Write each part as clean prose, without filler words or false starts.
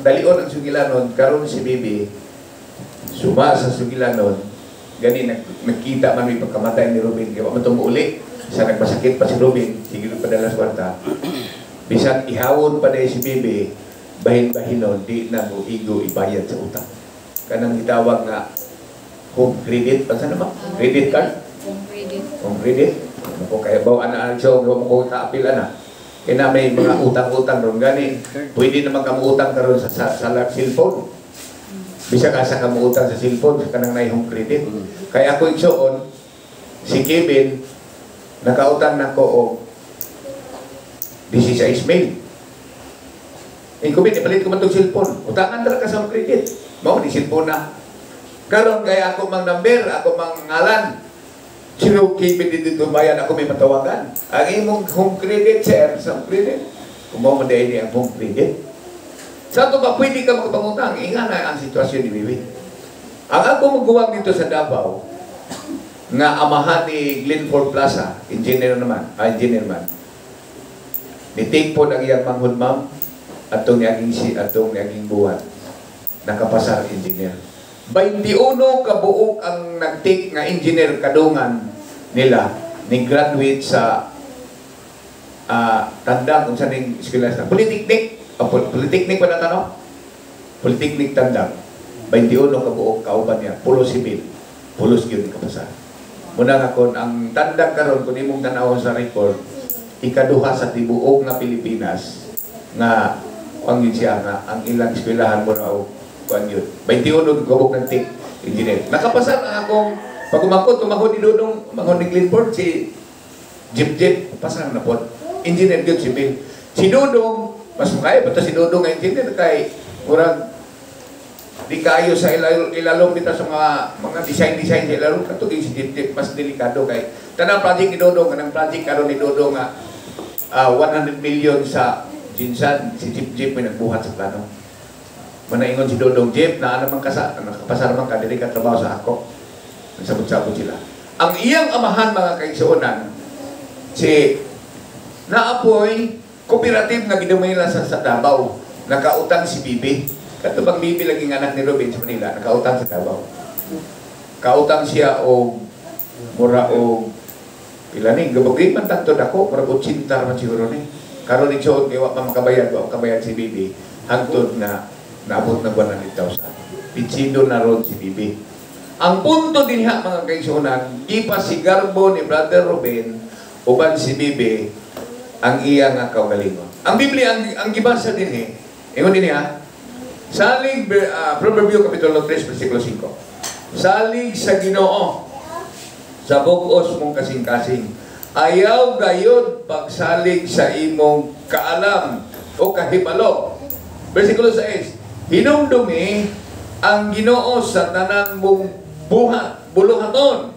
dalion ang sugilanon karon. Si Bibi suma sa sugilanon gani nagkita man may pagkamatay ni Ruben, kay wa man tong uli sa nagmasakit pa si Ruben, sige padala sa kwarta. Bisan ihawon pa dahil si Bibi, bahin-bahinon, di na mo igo ibayad sa utang, kanang gitawag nga home credit pa sa naman, credit card. Home credit. Home credit mo kaya baw ana so mo ko kaapil ana kaya na may mga utang-utang ron. Gani pwede naman ka utang karon sa cellphone, bisag asa ka mo utang sa cellphone sa kanang nay home credit. Kaya ako igsuon, si Kevin, nakautang nako og 16 mil. Eh, kung ipalit ko man tong cellphone, utangan ra ka sa home credit. Mao ni cellphone na. Karon kaya ako mang number, ako mang ngalan. Sino Kevin dito bayan ako may matawagan. Ang imong home credit, sir, sa home credit. Kung mo ni ang home credit. Sa ato ba, pwede ka makapangutang? Inga na ang sitwasyon ni Bibi. Ang ako magguwag dito sa Davao, nga amahan ni Glenford Plaza, engineer naman, engineer man. Ni-take po ang iyang manghud, ma'am, atong niaging buwan. Nakapasar engineer. 21 kabuok ang nag-take nga engineer kadungan nila ni graduate sa Tandang, kung saan yung eskwela sa Polytechnic, Polytechnic pa na tanong? Polytechnic Tandang. 21 kabuok kauban niya, pulo civil, pulos gyud kapasar. Muna nga kon ang Tandang karon, kung imong tan-awon sa record, ikaduha sa tibuok nga Pilipinas nga kuan yun siya nga ang ilang eskwelahan mo raw kuan yun. 21 kabuok ng take engineer. Nakapasar ang akong pag umangkot, umangkot ni Dudong, umangkot ni Glenford, si Jeep Jeep, pasar na po. Engineer yun, civil. Si Dudong, mas makaya pa to si Dudong nga engineer kay murag di kayo sa ilalong dito sa mga design-design sa ilalong katuging si Jeep Jeep mas delikado kay tanang project ni Dodong, kanang project karon ni Dodong nga 100 million sa GenSan, si Jeep Jeep may nagbuhat sa plano. Manaingon si Dodong, "Jeep, naa naman ka sa nakapasar man ka, dili ka trabaho sa ako." Nagsabot-sabot sila. Ang iyang amahan, mga kaigsuonan, si naapoy cooperative nga gidumayla sa Davao. Nakautang si Bibi. Kato bang Bibi laging anak ni Ruben sa Manila, nakautang sa Davao. Kautang siya og mura og pila ni gabagay man tanto dako, murag 80 man siguro ni. Karon igsuon kay wa pa makabayad, wa makabayad si Bibi hangtod na naabot na 100,000. Pitsido na ron si Bibi. Ang punto dinha, mga kaigsuonan, gipasigarbo ni Brother Ruben uban si Bibi ang iya nga kaugalingon. Ang Biblia ang gibasa dinhi, ingon dinhi ha. Salig, Proverbio kapitulo 3 versikulo 5. Salig sa Ginoo sa bug-os mong kasing-kasing. Ayaw gayod pagsalig sa imong kaalam o kahibalo. Versikulo 6. Hinumdumi ang Ginoo sa tanan mong buhat, buluhaton,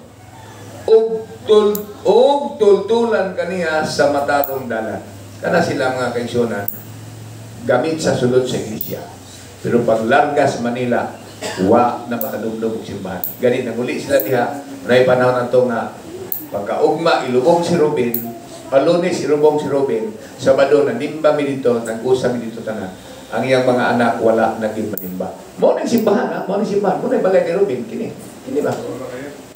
ug tultulan kaniya sa matarong dalan. Kana sila, mga kaigsuonan, gamit sa sulod sa iglesia. Pero pag larga sa Manila, wa na makadumdum og simbahan. Gani nanguli sila diha, nay panahon ato nga pagkaugma ilubong si Ruben, Lunes ilubong si Ruben, Sabado nanimba mi dito, nag-usa mi dito tanan. Ang iyang mga anak wala naging manimba. Mao ning simbahan ha, mao ning simbahan, mao nay balay ni Ruben kini. Kini ba?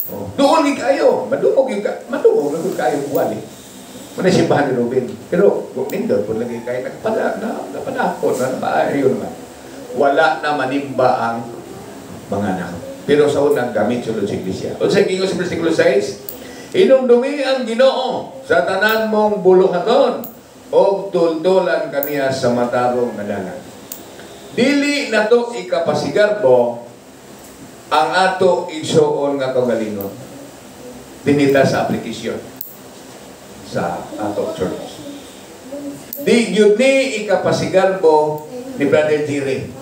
Oh. Doon gid kayo, madungog yung ka, madungog na kayo buwan eh. Mao nay simbahan ni Ruben. Pero nindot pud lagi kay nagpada na napadako na nabaayo naman. Wala na manimba ang mga anak. Pero sa unang gamit sulod sa iglesia. Unsa giingon sa versikulo 6? Hinumdumi ang Ginoo sa tanan mong buluhaton og tultulan kaniya sa matarong nga dalan. Dili nato ikapasigarbo ang ato igsuon nga kaugalingon dinita sa aplikasyon sa ato church. Di gyud ni ikapasigarbo ni Brother Jerry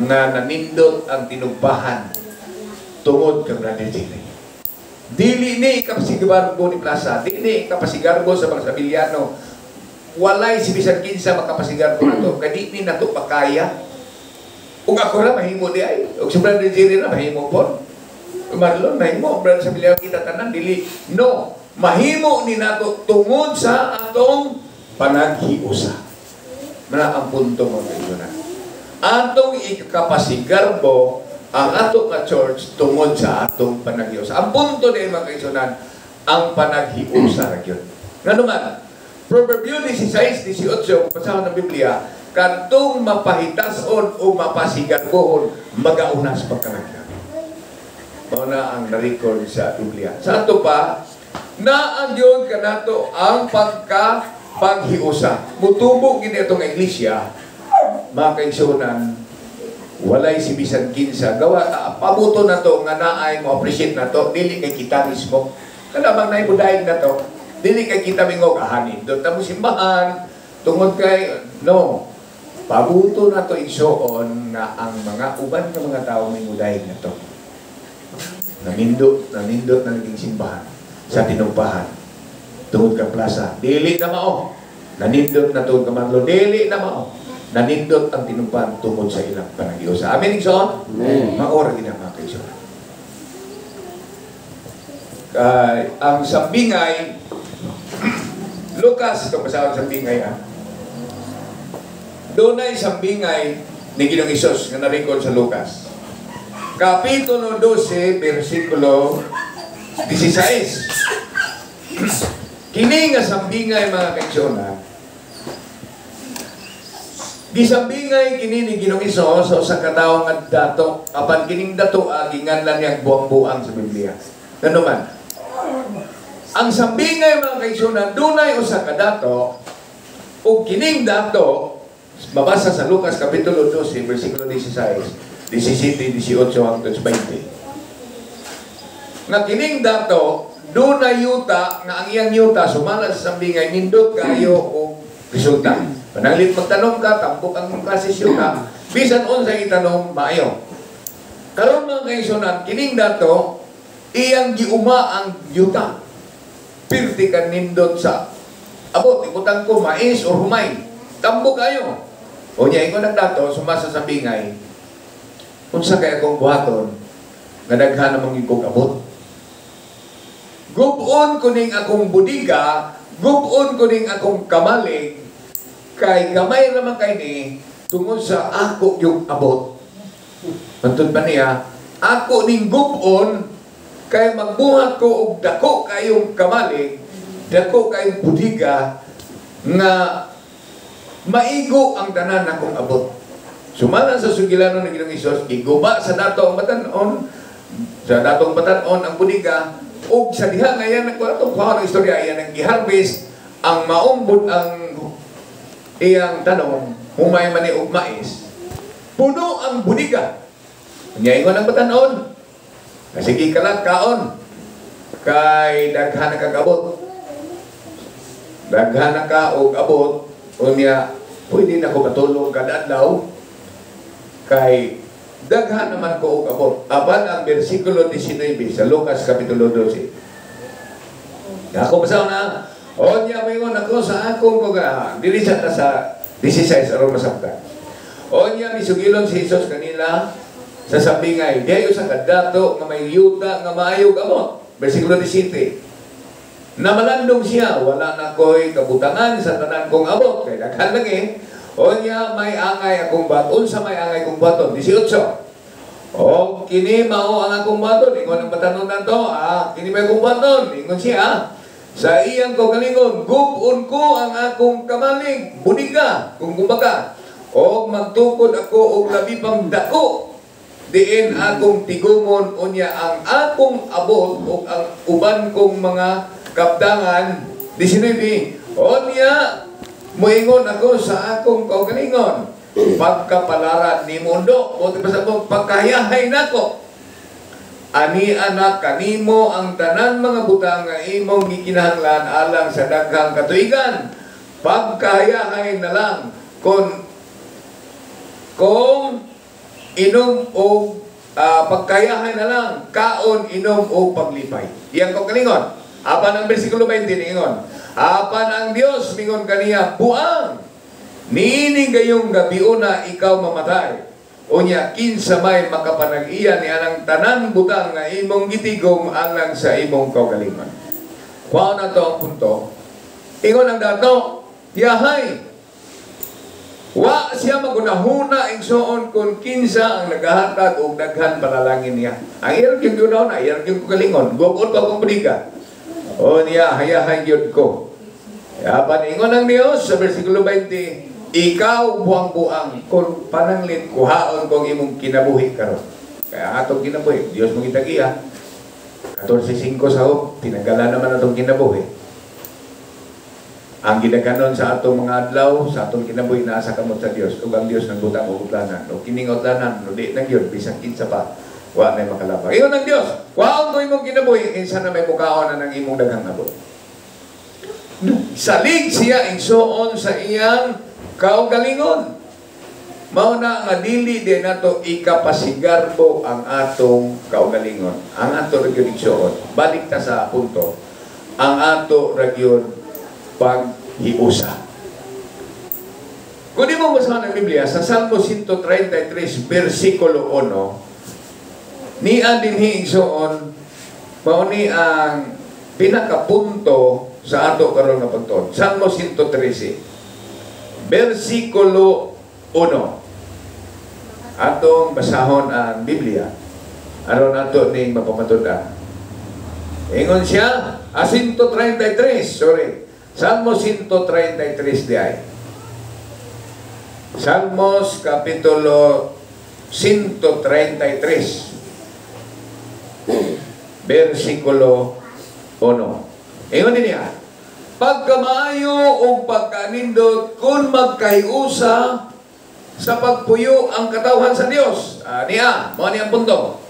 nga nanindot ang tinugpahan tungod kay Brother Jerry. Dili ni ikapasigarbo ni Plaza, dili ni ikapasigarbo sa mga Sabiliano. Walay si bisan kinsa makapasigarbo nato kay di ni nato pakaya. Ug ako ra mahimo di ay. Ug si Brother Jerry ra mahimo pod. Marlon mahimo, Brother Sabiliano, kita tanan dili. No, mahimo ni nato tungod sa atong panaghiusa. Mana ang punto, mga kaigsuonan. Atong ikapasigarbo ang ato nga church tungod sa atong panaghiusa. Ang punto ni, mga kaigsuonan, ang panaghiusa ra gyud. Ngano man, Proverbio 16:18, basahon ng Biblia, kadtong mapahitason o mapasigarbohon, magauna sa pagkalaglag. Mao na ang na-record sa Biblia. Sa ato pa, naa gyud kanato ang pagka paghiusa. Mutubo gini atong iglesia, mga kaigsuonan, walay si bisan kinsa. Gawa, pabuto na to nga naay mo appreciate na to, dili kay kita mismo. Kana bang naibudayeg na to, dili kay kita mingog, ahanin. Doon tamo simbahan, tungod kay, no. Pabuto na to, igsoon, nga ang mga uban nga mga tao may mudayeg na to. Namindot, namindot na naging simbahan sa Tinumpahan. Tungod ka plaza. Dili na mao. Nanindot na tungod ka manlo. Dili na mao. Nanindot ang Tinumpahan tungod sa ilang panaghiusa. Amen, igsoon? Amen. Mao ra gid ang mga kaigsoon. Kay ang sambingay, Lucas, itong basahon sambingay ha. Dunay sambingay ni Ginoong Hesus nga na-record sa Lucas. Kapitulo 12, versikulo 16. Kini nga sambingay, mga kaigsoon, gisambingay kini ni Ginoong Hesus sa usa ka tawo nga dato, apan kining dato ginganlan niyang buang-buang sa Biblia. Ngano man, ang sambingay, mga kaigsoon, dunay usa ka dato ug kining dato mabasa sa Lucas Kapitulo 12 versikulo 16, 17, 18 hangtod 20. Nga kining dato dunay yuta nga ang iyang yuta, sumala sa sambingay, nindot kayo og resulta. Pananglit magtanom ka, tambok ang klase yuta. Bisan unsay itanom, maayo. Karon, mga kaigsuonan, kining dato iyang giuma ang yuta. Pirti ka nindot sa abot, ibutang ko mais or humay. Tambok kayo. O niya, ingon ang dato, sumasa sa bingay, unsa kay akong buhaton, nga daghan namang kog abot? Gub-on ko ning akong budiga, gub-on ko ning akong kamalig, kay gamay naman kay ni, tungod sa ako yung abot. Mantod pa niya, ako ning gub-on, kay magbuhat ko og dako kayong kamalig, dako kayong budiga, nga maigo ang tanan akong abot. Sumala sa sugilanon ng Ginoong Hesus, giguba sa dato ang batan-on, sa datong batan-on ang budiga, ug sa diha nga yan, atong kuha ng istorya, yan ang giharvest, ang maumbod ang iyang tanom, humay man ni og mais, puno ang budiga. Nya ingon ang batan-on, sige ka lang, kaon, kay daghan na kag abot. Daghan na ka og abot, unya, pwede na ko matulog kada adlaw, kay daghan naman ko og abot. Apan ang versikulo 19 sa Lucas Kapitulo 12. Ako basaw na, onya moingon ako sa akong kuga, dili siya ta sa 16 aron masabtan. Onya misugilon si Jesus kanila sa sambingay, diay usa ka dato nga may yuta nga maayo gamot. Versikulo 17. Namalandong siya, wala na ko'y kabutangan sa tanan kong abot, kay daghan lagi. Onya may angay akong baton, sa may angay kong baton, 18. O kini mao ang akong baton, ingon ang batanon nato, kini may akong baton, ingon siya. Sa iyang kaugalingon, gub-on ko ang akong kamalig, budiga, kung kumbaga, og magtukod ako og labi pang dako, diin akong tigumon, unya ang akong abot ug ang uban kong mga kapdangan. 19. Unya moingon ako sa akong kaugalingon, pagkapalaran ni mundo, o di ba sa akong pagkahayahay nako, ani anak kanimo ang tanan mga butang nga imong gikinahanglan alang sa daghang katuigan. Pagkahayahay na lang kung inom og pagkahayahay na lang kaon, inom og paglipay. Iyang kaugalingon. Apan ang bersikulo 20 niingon, apan ang Dios mingon kaniya, buang niini gayong gabiuna ikaw mamatay. Unya kinsa may makapanag-iya ni anang tanan butang nga imong gitigom alang sa imong kaugalingon? Kuha na to ang punto. Ingon ang dato, yahay. Wa siya magunahuna, igsoon, kung kinsa ang nagahatag og daghan panalangin niya. Ang iyang gyud gunahuna, iyang gyud kalingon. Gugod pa kong bodega. O niya, hayahay gyud ko. Apan ingon ang Dios sa versikulo 20, "Ikaw buang-buang, kung pananglit kuhaon kong imong kinabuhi karon." Kaya atong kinabuhi, Dios mo gitagiya. 14.5 sa Job, tinanggalan naman atong kinabuhi. Ang gidaghanon sa atong mga adlaw, sa atong kinabuhi, naa sa kamot sa Dios. Ug ang Dios nagbutang og utlanan. O kining utlanan, no di na gyud bisan kinsa pa, wa na makalabang. Ingon ang Dios, "Kuhaon ko imong kinabuhi, kinsa na may mukaon na ng imong daghang abot?" Salig siya, igsoon, sa iyang kaugalingon. Mao na nga dili din nato ikapasigarbo ang atong kaugalingon. Ang ato ra gyud, igsoon. Balik ta sa punto. Ang ato ra gyud paghiusa. Kung di mo basahan ang Biblia, sa Salmo 133, versikulo 1, niya dinhi, igsoon, mao ni ang pinakapunto sa ato karon nga pagtuon. Salmo 113, versikulo 1. Atong basahon ang Biblia aron ato ning mapamatud-an. Ingon siya, ah, 133, sorry. Salmo 133 di ay. Salmos Kapitulo 133 versikulo 1. Ingon din niya, "Pagkamaayo o pagkanindot kung magkahiusa sa pagpuyo ang katawhan sa Dios." Ah, niya, mao ni ang punto.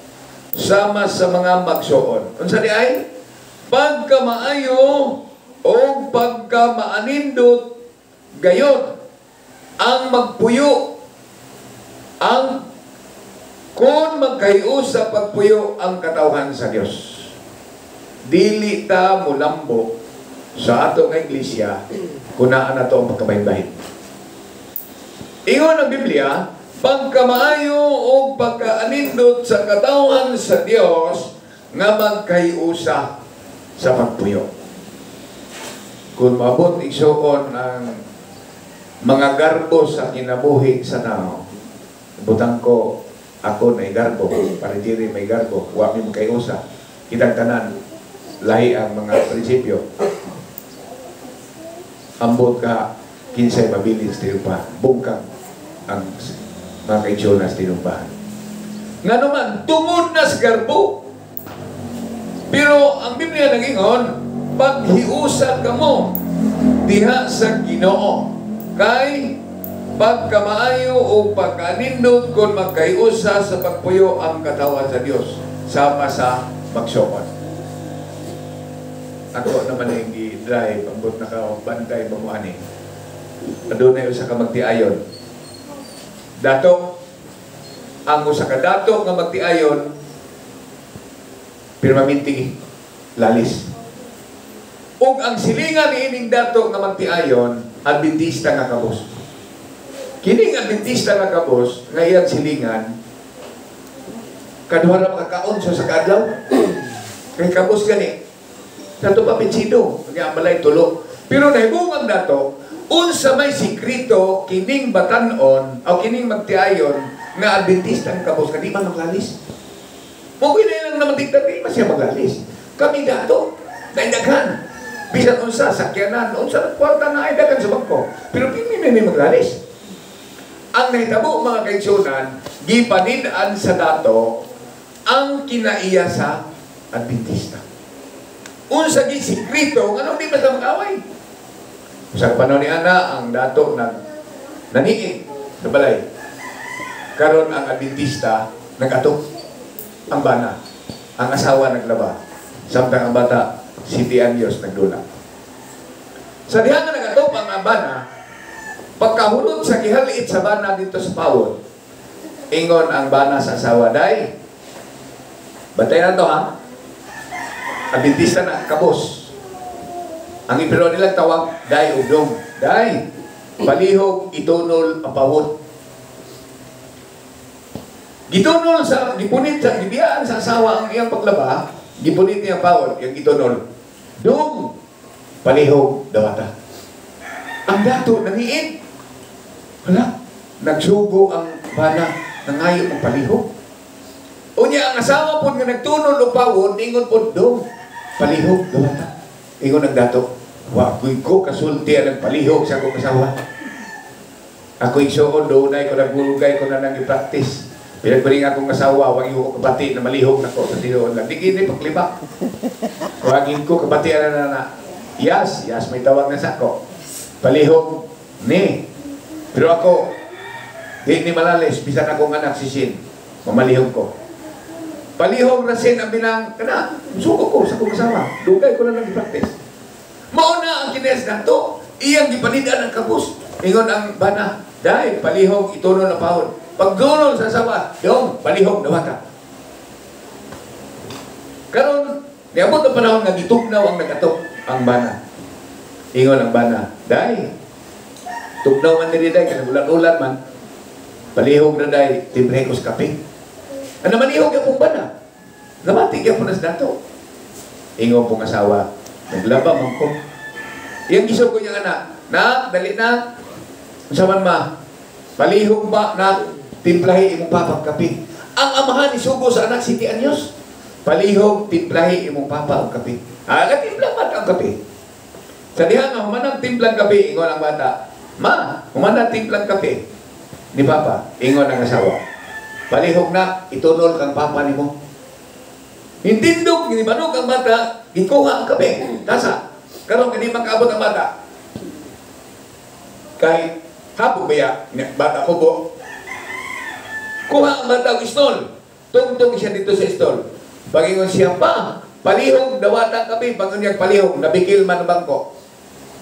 Sama sa mga magsuon. Unsa di ay? Pagkamaayo o pagkamaanindot gayon ang magpuyo ang kung magkahiusa pagpuyo ang katawhan sa Dios. Dili ta mulambo sa ato nga iglesia kung naa na to ang pagkabahin-bahin. Ingon ang Biblia, pagkamaayo o pagkaanindot sa katawhan sa Dios nga magkahiusa sa pagpuyo. Kung maabot, igsuon, ang mga garbo sa kinabuhi sa tao, butang ko ako na garbo, paridiri may garbo, wa mi magkahiusa. Kitang tanan, lahi ang mga prinsipyo. Ambot ka, kinsay mabilin sa tinumpahan. Bungkag ang mga kaigsuonan sa tinumpahan. Nga naman, tungod na sa garbo. Pero ang Biblia nagingon, "Paghiusa kamo diha sa Ginoo. Kay pagkamaayo o pagkanindot kung magkahiusa sa pagpuyo ang katawan sa Dios sama sa magsuon." Ako naman ang gi-drive, ambot nakabantay ba mo ani. Adunay usa ka magtiayon. Dato, ang usa ka dato nga magtiayon, permanente lalis. Ug ang silingan ni ining dato nga magtiayon, Adventista nga kabos. Kining Adventista nga kabos, nga iyang silingan, kaduha ra makakaon sa kaadlaw. Kay kabos gani. Dato pa pensido, kanya ang balay tulo. Pero nahibungag dato, unsa may sikreto kining batanon o kining magtiayon nga Adventista ang kabos, kadi man maglalis. Mo lang naman tignan, di man siya maglalis. Kami dato, daghan. Bisan unsa sakyanan, unsa kwarta na ay daghan sa bangko. Pero pini may maglalis. Ang nahitabo, mga kaigsunan, gipanin-an sa dato ang kinaiya sa Adventista. Unsa gi sikreto nganong di ba sa mag-away? Sa panahon ni Ana, ang dato nag naniig sa balay. Karon ang Adventista nag-atok ang bana. Ang asawa naglaba. Samtang ang bata, 7 anyos, nagdula. Sa diha nga nag-atop ang bana, pagkahulot sa gihalit sa bana dito sa pawon, ingon ang bana sa asawa, "Day, bantay na to ha." Adventista na, kabos. Ang ipilo nilang tawag, day ug dong. "Day, palihog itunol ang pawon." Gitunol sa, gipunit sa, gibiyaan sa asawa ang iyang paglaba, gipunit niya ang pawon, yung gitunol. "Dong, palihog dawata." Ang dato, nangiit. Wala, nagsugo ang bana, nangayo mong palihog. Unya ang asawa po nga nagtunol og pawon, ingon po dong, palihog, dawata. Ingon ang dato, wa ko kasulti ang nagpalihog sa akong asawa. Ako igsuon, doonay ko nagbulugay ko na nang i-practice. Pinagbaling akong asawa, wag ko kabati na malihog na ko sa tinuod lang. Di gini paglibak. Wagin ko kabati na na na. Yes, yes, may tawag na sa ako. Palihog ni. Pero ako, di ni malalis, bisan akong anak si Shin, mamalihog ko. Palihog na sin ang bilang, kana, suko ko sa akong asawa. Dugay ko na lang i-practice. Mauna ang kines nato, iyang gipanidan ang kabus. Ingon ang bana, dahil palihog ituno na pahon. Pagdunol sa asawa, dong, palihog dawata. Karon, niabot ang panahon nga gitugnaw ang nagatok ang bana. Ingon ang bana, dahil tugnaw man diri day, kanang ulan-ulan man, palihog na day, timbre ko sa kape. Ano malihog yapong bana? Namati yapon na sa dato. Ingon pong asawa, naglaba man ko. Iyang gisog ko niyang anak, nak, dali na. Unsa man ma? Palihog ba na timplahi imong papa kape? Ang amahan isugo sa anak 7 anyos. Palihog timplahi imong papa og kape. Ah, timpla man ang kape. Sa diha nga human ang timplang kape, ingon ang bata. Ma, human ang timplang kape ni papa, ingon ang asawa. Palihog na, itunol kang papa nimo. Hintindog, ginibanog ang bata, gikuha ang kape. Tasa. Karon hindi makaabot ang bata. Kahit hapon ba bata ko po, kuha ang bata og istol. Tungtong siya dito sa istol. Pagingon siya pa, palihog, dawata ang kape. Pagingon niya palihog, nabikil man ang bangko.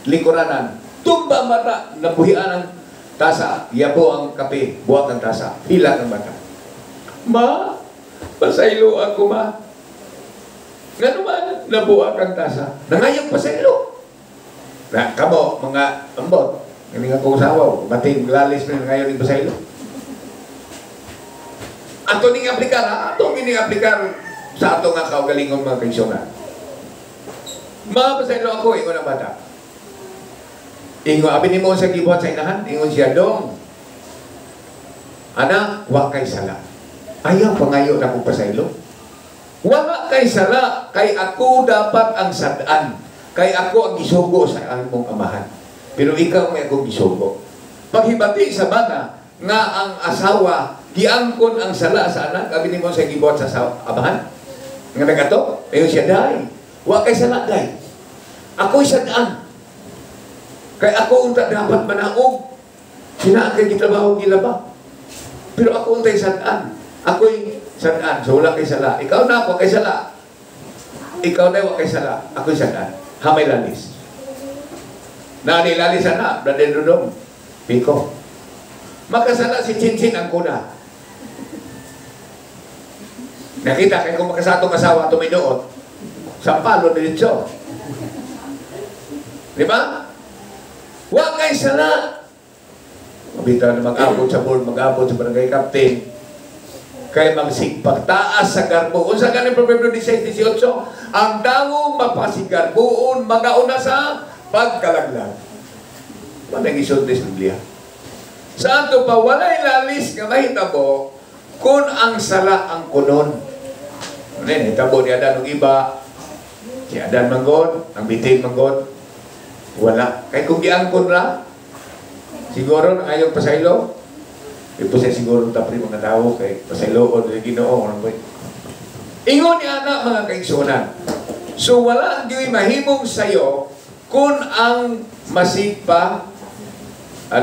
Lingkuranan. Tumba ang bata, nabuhian ang tasa. Yabo ang kape, buwak ang tasa. Hilak ang bata. Ma, pasaylo ako ma. Nga naman, nabuwak ang tasa. Nangayong pasaylo. Na, kamo, mga ambot, hindi nga kong sawaw, bating lalis na ngayon yung pasaylo. Ato ning aplikar, ha? Ato ning aplikar sa ato nga kaugalingon mga kaigsuonan. Ma, pasaylo ako, ingon ang bata. Ingon, abi nimo sa gibuhat sa inahan, ingon siya, dong. Anak, wa kay sala. Ayaw pangayo na akong pasaylo. Wala kay sala, kay ako dapat ang sad-an. Kay ako ang gisugo sa among amahan. Pero ikaw may akong gisugo. Paghibati sa bata, nga ang asawa, giangkon ang sala sa anak, abi nimo sa gibuhat sa amahan. Nga nagato, ingon siya, day. Wa kay sala, day. Ako'y sad-an. Kay ako unta dapat manaog. Sina kay gitrabaho gilaba. Pero ako untay sad-an. Ako'y sad-an. So wala kay sala. Ikaw na ako kay sala. Ikaw na wa kay sala. Ako'y sad-an. Hamay lalis. Nani lalis ana, brother Dudong. Piko. Makasala si Chinchin ang kuna. Nakita kay kung makasatong asawa tuminuot, sampalo diretso. Di ba? Wa kay sala. Mabita na mag-abot sa board, mag-abot sa barangay captain. Kay magsigpagtaas sa garbo. Unsa gani Proverbio 16:18? Ang dawong mapasigarboon magauna sa pagkalaglag. Manang isulti sa Biblia. Sa ato pa walay lalis nga mahitabo kung ang sala ang kunon. Ano yun, hitabo ni Adan og iba, si Adan manggod, ang bitin manggod, wala. Kay kung giangkon ra, siguro ayaw pasaylo. Ipo siya siguro tapri mga tao kay pasaylo o Ginoo. Ingon ni anak mga kaigsuonan. So wala gyud mahimong sayo kung ang masigpa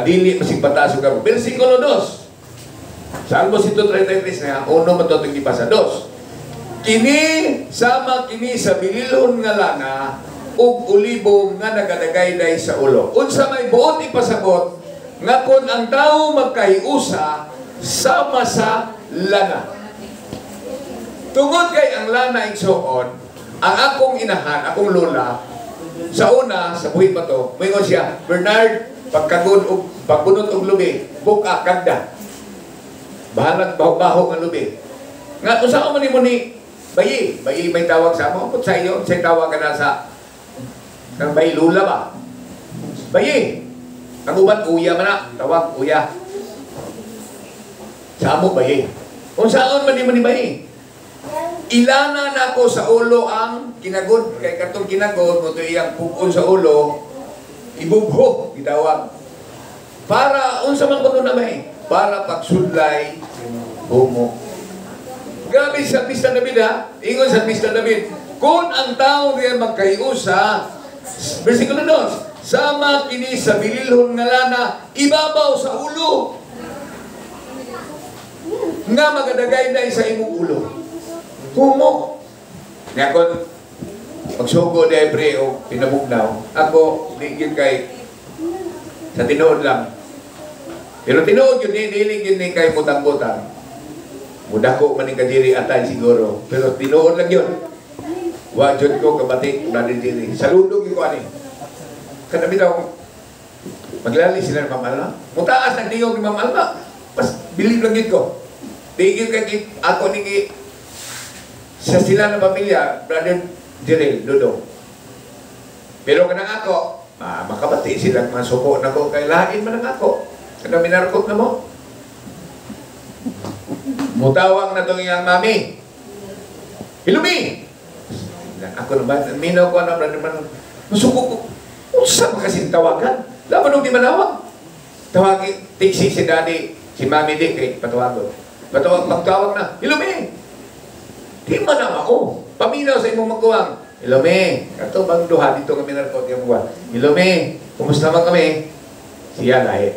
dili masigpataas og garbo. Bersikulo 2. Salmo 133 na uno man to gibasa 2. Kini sama kini sa bililhon nga lana ug olibo nga nagadagayday sa ulo. Unsa may buot ipasabot nga kon ang tawo magkahiusa sama sa lana. Tungod kay ang lana igsuon, ang akong inahan, akong lola, sa una, sa buhi pa to, moingon siya, Bernard, pagkagun og pagkunot og lubi, buka kagda. Bahalag baho-baho nga lubi. Nga unsa man nimo ni bayi, bayi may tawag sa amo, sa iyo, say tawag ka na sa kang bayi lula ba? Bayi. Ang uban uya man na, tawag uya. Sa amo bayi. Kung saan man di man ni bayi. Ilana nako sa ulo ang kinagod kay katong kinagod mo to iyang pugon sa ulo ibubho gitawag. Para unsa man kuno na may para pagsudlay humo. Grabe sa Mr. David ha. Ingon sa Mr. David, kung ang tao diyan magkaiusa, versikulo 2, sama kini sa bililhon nga lana ibabaw sa ulo nga magadagay na sa imong ulo. Humok. Nga kon magsugo di pre o pinabugnaw, ako di gyud kay sa tinuod lang. Pero tinuod yun, dili gyud ni kay butang-butang. Mudako man ning kadiri atay siguro, pero tinuod lang yun. Wa jud ko kabati brother Jerry. Saludo gyud ko ani. Kada bitaw maglali sila ni Ma'am Alma. Mutaas ang tingog ni Ma'am Alma. Pas bilib lang gyud ko. Di gyud kay ako ni sa sila ng pamilya, Brother Jerry, Dodo. Pero kanang ako, makabati silang masuko na ko kay lain man ang ako. Kanang minarkot na mo. Mutawang na itong iyang mami. Hilumi! Ako naman, minaw ko na, brother man. Masuko ko. Unsa man kasing tawagan? Laban nung di manawag. Tawagin, tiksi si daddy, si mami di, kay patawagon. Patawag, pagtawag na, Hilumi! Di man ang ako. Paminaw sa imong magkuwang. Hilumi, kato bang duha dito kami narkot yung buwan. Hilumi, kumusta man kami? Siya lahi.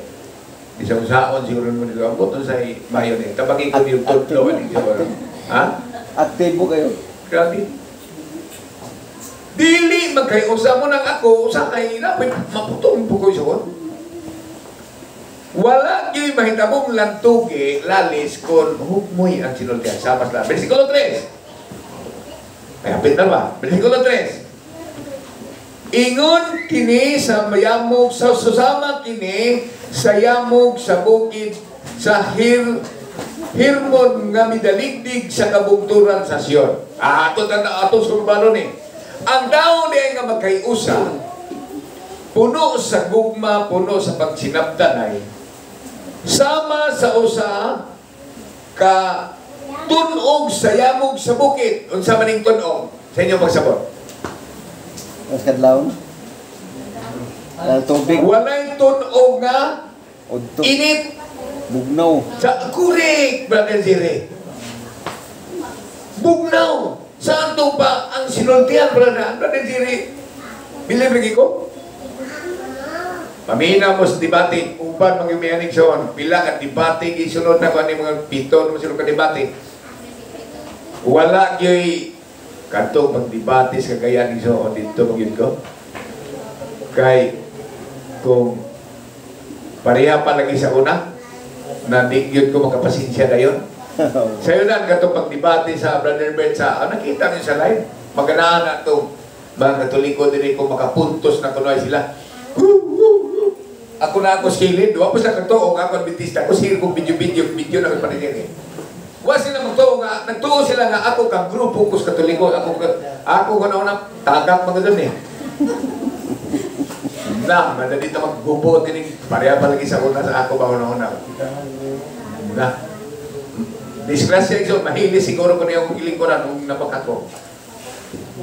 Isang saon siguro naman dito. Ang buton sa mayon eh. Tabagi ko yung tudlo. Ha? Aktibo kayo. Grabe. Dili magkaiusa mo nang ako, usa kay napay maputong po ko sa. Wala gyud mahitabong lantugi lalis kon hukmoy ang sinultian. Sama sila. Versikulo 3. Ay, hapit na ba? Versikulo 3. Ingon kini sa yamog sa susama kini sa yamog sa bukid sa Hirmon nga midaligdig sa kabugturan sa Sion. Ah, ato ato sumbalo ni. Ang tao niya nga magkaiusa, puno sa gugma, puno sa pagsinabtanay, sama sa usa ka tunog sa yamog sa bukid. Unsa man ning tunog? Sa inyong pagsabot. Mas kadlawon. Tubig. Walay tunog nga Udto. Init. Bugnaw. Sa kurik, Brother Jerry. Bugnaw. Saan to pa ang sinultian, brother? Brother Jerry, bilib lagi ko? Pamina mo sa debate, uban mga miyanig sa pila ka debate, gisunod na ko ani mga pito, mo sila ka debate. Wala gyoy kadto magdebate sa Cagayan igsoon dito magyud ko. Kay kung pareha pa lagi sa una, na di gyud ko makapasensya dayon. Sayo na katong pagdebate sa Brother Bert sa nakita niyo sa live, maganahan na to mga Katoliko diri ko makapuntos na kunoy sila. Ako na ako skilid, wa pa sa katuo nga ako Adventista, ko sir kong video-video video na pa rin eh. Wa sila magtuo nga, nagtuo sila nga ako kang grupo ko sa Katoliko, ako ako kuno na tagak mga dun eh. Na, madali ta maggubo tining pareha pa lagi sa una sa ako ba una-una. Na. Disgrasya iso, mahili siguro ko na yung lingkuran nung napakako.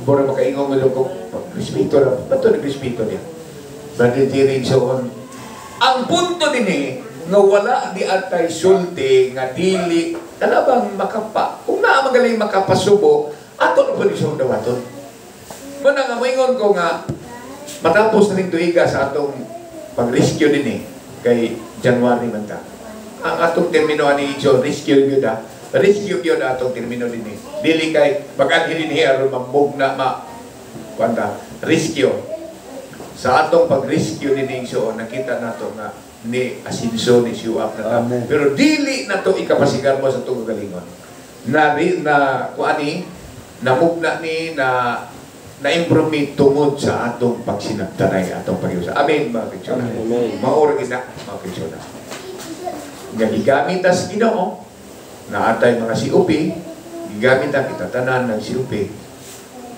Bora makaingong mo ko, respeto na, ba't ito nagrespeto niya? Brother Jerry, so on. Ang punto din eh, nga wala di atay sulti, nga dili, talabang makapa, kung naa magaling makapasubo, ato na po ni siyang dawaton. Muna nga, maingon ko nga, matapos na rin tuiga sa atong pag-rescue din eh, kay January man ta. Ang atong termino ani iso, rescue yun ah. Rescue yun atong termino din eh. Dili kay, pag-anhi din eh, aron mamugna ma, kwanta, rescue. Sa atong pag-rescue din eh, so, nakita nato nga ni asinso ni siuap na ta. Pero dili na to ikapasigar mo sa itong kagalingon. Na, na, kuani, namugna ni, na, na-improve mi tungod sa atong pagsinabtanay, atong pag-iusa. Amen, mga Kristiyano. Maura gid na, mga Kristiyano. Nga gigamit tas Ginoo, na atay mga COP, gigamit ang kita tanan ng COP.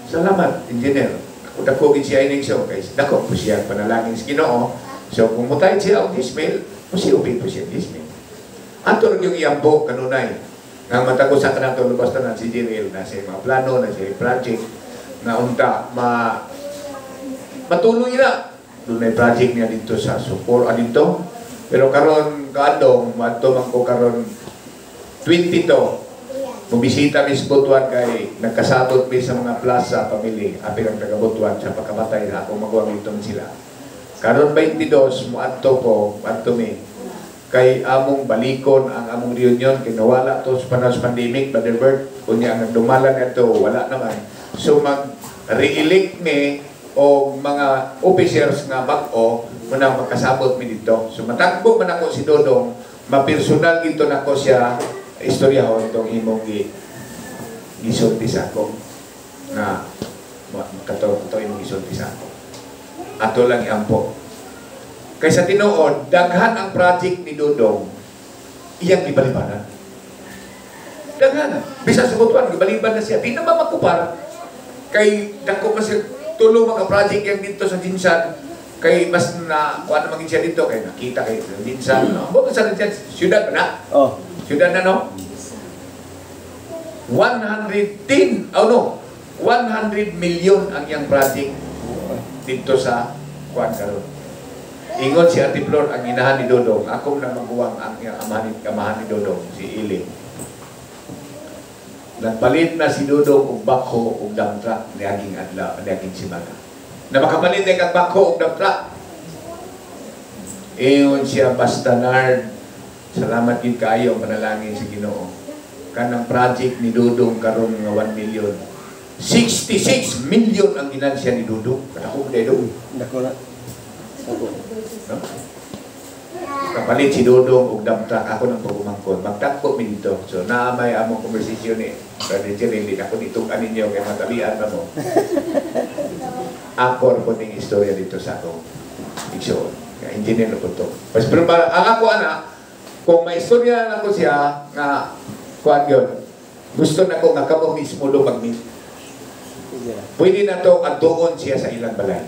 Salamat, engineer. Ako dako gid siya ining show, guys. Dako po siya panalangin sa Ginoo. So kung mutayad siya og 10,000, mo-COP po siya 10,000. Ato rin yung iambo kanunay. Nga matag usa ka nato lubas tanan si Jiril na siya mga plano, na siya project na unta ma matuloy na. Dunay project niya dito sa Sukor, dito. Pero karon kaadong, madto man ko karon 22, mubisita mis Butuan kay nagkasabot mi sa mga plaza family, apil ang taga Butuan sa pagkamatay sa akong maguwang dito man sila. Karon 22 moadto ko, adto mi kay among balikon ang among reunion kay nawala to sa panahon sa pandemic, Brother Bert, kunya ang nagdumala nito wala naman. So mag re-elect mi og mga officers nga bag-o munang magkasabot mi dito. So matagbo man ako si Dodong, mapersonal gito nako siya istoryahon tong imong gisulti sa ako na kato kato imong gisulti sa ako. Ato lang iampo. Kay sa tinuod, daghan ang project ni Dodong iyang gibalibanan. Daghan. Bisan sa Butuan, gibaliban na siya. Di naman makupar. Kay dako man siya tulo mga project yang dito sa GenSan. Kay mas na kuan naman siya dito kay nakita kay sa GenSan. No? Bukan sa GenSan, siyudad ba na? Oh. Siyudad na, no? 110, oh no, 100 million ang iyang project dito sa kuan karon. Ingon si Ate Flor, ang inahan ni Dodong, ako na maguwang ang iyang amahan ni Dodong, si Ili. Nagpalit na si Dodong og backhoe og dump truck niaging adlaw, niaging simana. Na makapalit na kang backhoe og dump truck. Ingon siya, basta Nard, salamat gid kaayo ang panalangin sa Ginoo. Kanang project ni Dodong karon nga 1 million. 66 million ang ginansya ni Dodong. Kadako mo dahil. Dako na. Dako. No? Kapalit si Dodong og dump truck, ako nang pagumangkon. Magtakbo mi dito. So naa may among conversation ni Brother Jerry, hindi ako nitug-an ninyo kay matabian na mo. Ako po ning istorya dito sa akong igsoon. Nga engineer na po to. Pas, pero ba, ang ako ana, kung may istorya na ko siya nga kuan yun, gusto na ko nga kamo mismo do mag-meet. Sige. Pwede na to adtuon siya sa ilang balay.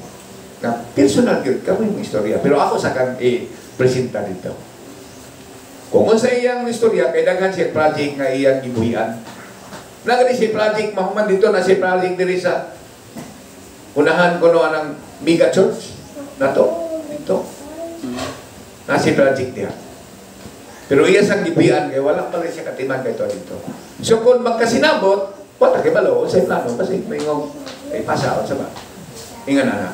Na personal yun, kamo yung istorya. Pero ako sa kang i-presenta dito. Kung unsa iyang istorya, kay daghan siya project nga iyang gibuhian. Nagani siya project, mahuman dito na siya project diri sa unahan ko no anang mega church na to, dito. Na siya project niya. Pero iya sang gibuhian kay wala pala siya katiman kay to dito. So kung magkasinabot, wala kay balo unsay plano kasi maingong ay pasa unsa ba. Ingan na.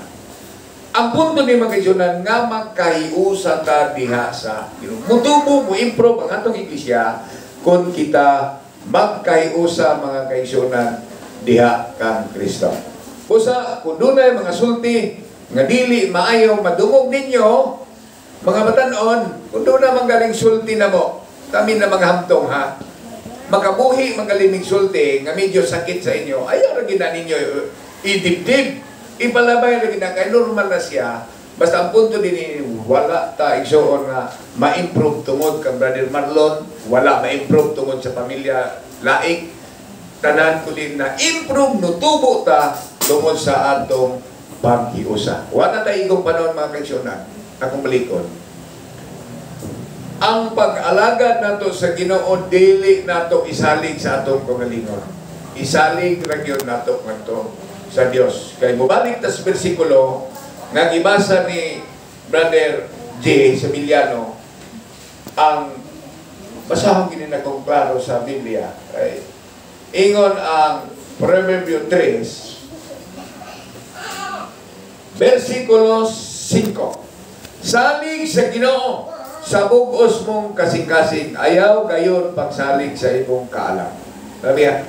Ang punto ni mga kaigsuonan nga magkahiusa ta diha sa Ginoo. Mutubo mo improve ang atong iglesia kung kita magkahiusa mga kaigsuonan diha kang Kristo. Usa kung dunay mga sulti nga dili maayo madungog ninyo mga batan-on, kung doon na manggaling sulti na mo, kami na mga hamtong ha. Makabuhi manggaling sulti nga medyo sakit sa inyo, ayaw ra gid na ninyo idibdib. Ipalabay ra gid na kay normal na siya. Basta ang punto din ni wala ta igsuon nga ma-improve tungod kang Brother Marlon, wala ma-improve tungod sa pamilya Laik. Tanan ko din na improve no tubo ta tungod sa atong paghiusa. Wala ta igong panahon mga kaigsuonan. Akong balikon. Ang pag-alagad nato sa Ginoo dili nato isalig sa atong kaugalingon. Isalig ra gyud nato ngadto sa Dios. Kay mobalik tas bersikulo nga gibasa ni Brother J. Samiliano ang basahon gini na kong klaro sa Biblia. Kay ingon ang Proverbio 3 versikulo 5. Salig sa Ginoo sa bug-os mong kasing-kasing, ayaw gayon pagsalig sa imong kaalam. Sabi niya,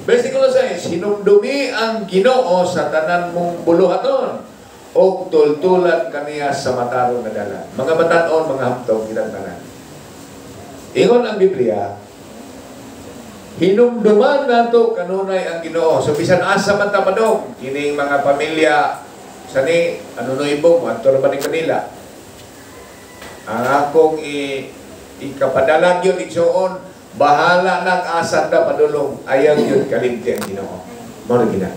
versikulo 6, hinumdumi ang Ginoo sa tanan mong buluhaton og tultulan kaniya sa matarong nga dalan. Mga batan-on, mga hamtong, kitang tanan. Ingon ang Biblia, hinumduman nato kanunay ang Ginoo. So bisan asa man ta padong, kining mga pamilya sani ano no ibong adto ra ba ni kanila. Ang akong ikapadalag yun, igsoon, bahala nang asa ta padulong, ayaw yun kalimti ang Ginoo. Mao ra gina.